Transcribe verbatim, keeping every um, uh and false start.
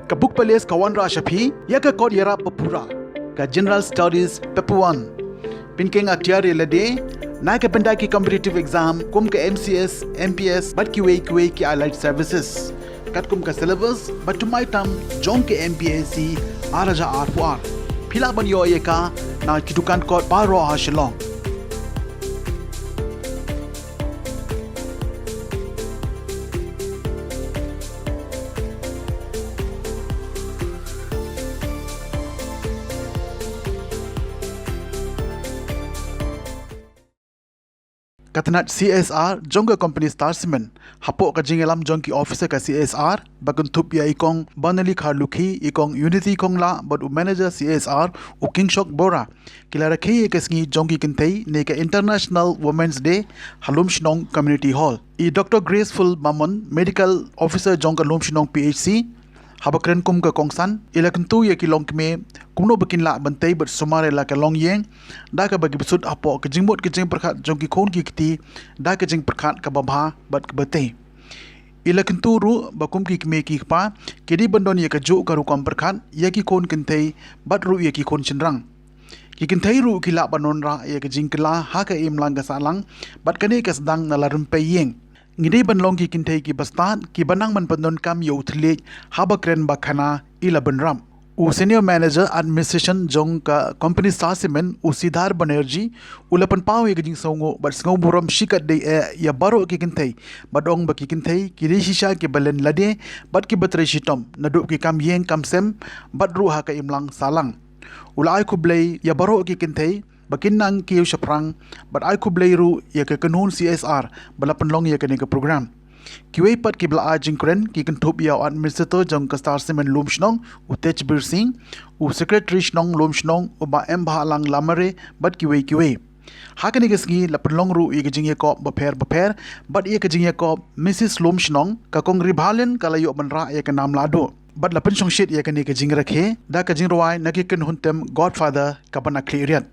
Ka Book Palace ka wanrah sha phi ïa ka kot ïarap ba pura, ka General Studies Paper One. Pynkheiñ atiar ïa lade na ka bynta ki competitive exam kum ka M C S, M P S bad kiwei kiwei ki allied services. Katkum ka syllabus ba thymmai tam jong ka M P S C ar hajar arphew ar. Phi lah ban ïoh ïa ka na ki dukan kot baroh ha Shillong. Ka tnat C S R jong ka company Star Cement, hapoh ka jingïalam jong ki officer ka C S R, ba kynthup ïa i Kong Banali Kharlukhi, i Kong Unity Kongla bad u manager C S R u Kingshok Bora, ki la rakhe ïa ka sngi jong ki kynthei ne ka International Women's Day ha Lumshnong Community Hall. I Doctor Graceful Mamon, medical officer jong ka Lumshnong P H C, haba kren kum ka kongsan, i la kyntu ïa ki longkmie kumno ba kin lah ban tei bad sumar ïa la ka longïing da kaba ki bsut hapoh ka jingmut ka jingpyrkhat jong ki khun ki kti da ka jingpyrkhat kaba bha bad kaba tei. I la kyntu ruh ba kum ki kmie ki kpa, ki dei ban don ïa kajuh ka rukom pyrkhat ïa ki khun kynthei bad ruh ïa ki khun shynrang. Ki kynthei ruh ki lah ban wanrah ïa ka jingkylla ha ka imlang ka sahlang, bad kane ka sdang na la rympei ïing. Ngi dei ban long ki kynthei kiba stad, kiba nang ban pyndonkam ïa u thylliej haba kren ba khana i la bynrap. U Senior Manager Administration jong ka company Star Cement, u Siddharth Banerjee, u la pynpaw ïa ka jingsngewnguh bad sngewburom shikatdei eh ïa baroh ki kynthei, bad ong ba ki kynthei ki dei shisha kiba len lade bad kiba trei shitom naduh ki kam ïing kam sem bad ruh ha ka imlang sahlang. U la ai khublei ïa baroh ki kynthei ba kin nang kiew shaphrang, bad ai khublei ruh ïa ka kynhun C S R ba la pynlong ïa kane ka program. Kiwei pat kiba la ai jingkren ki kynthup ïa u administrator jong ka Star Cement Lumshnong, u Tejbir Singh, u secretary shnong Lumshnong, u Bah M Bhalang Lamare, bad kiwei kiwei. Ha kane ka sngi la pynlong ruh ïa ka jingïakop bapher bapher bad ïa ka jingïakop Missus Lumshnong, ka Kong Ribhalin ka la ïoh ban rah ïa ka nam lahduh. Bad la pynshongshit ïa kane ka jingrakhe da ka jingrwai na ki kynhun tem Godfather kaba na khlieh riat.